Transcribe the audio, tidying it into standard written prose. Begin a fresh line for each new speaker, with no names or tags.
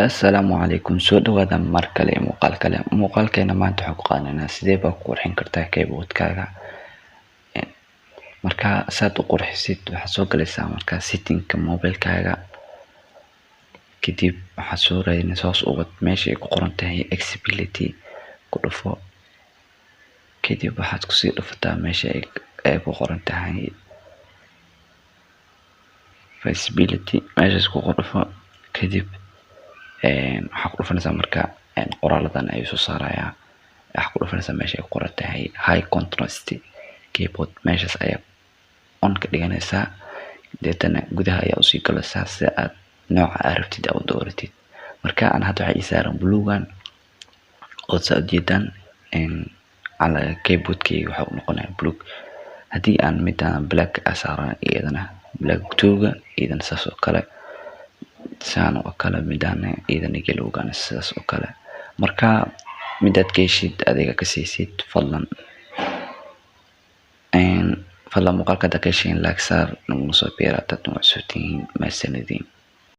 Assalaamu calaykum. Soo dhawaada mar kale iyo muuqaal kale. Muuqaalkeena maanta waxaan ku qaadanaynaa sidee baa ku qurxin kartaa keyboard-kaaga. Marka saad u qurxisid, waxaad soo galaysaa markaa setting-ka mobilkaaga. Kadib waxaad soo raadinaysaa, hoos u wad, meesha ay ku qoran tahay accessibility ku dhufo. Kadib waxaad kusii dhufataa meesha ay ku qoran tahay visibility. Meeshaas ku dhufo. Kadib waxaa ku dhufanaysaa, marka qoraaladan ayuu soo saarayaa, waxaa ku dhufanaysaa meesha ay ku qoran tahay high contrast keyboard. Meeshaas ayaa on ka dhiganaysaa. Deetana gudaha ayaa usii galaysaa si aad nooca aad rabtid aad u dooratid. Marka aan hadda waxaa ii saaran buluugan oo saa ujeedaan keyboardkayga waxa uu noqonayaa buluug. Haddii aan midaan black a saaran, iyadana black two-ga, iyadana saas oo kale, saan oo kale. Midaan iyadana yellow-gana sidaas oo kale. Marka midaad ka heshid adiga ka siisid. Fadlan muuqaalka haddaa ka hesheen, like saar, naguna soo biira dad nagu cusub tihiin. Mahadsanediin.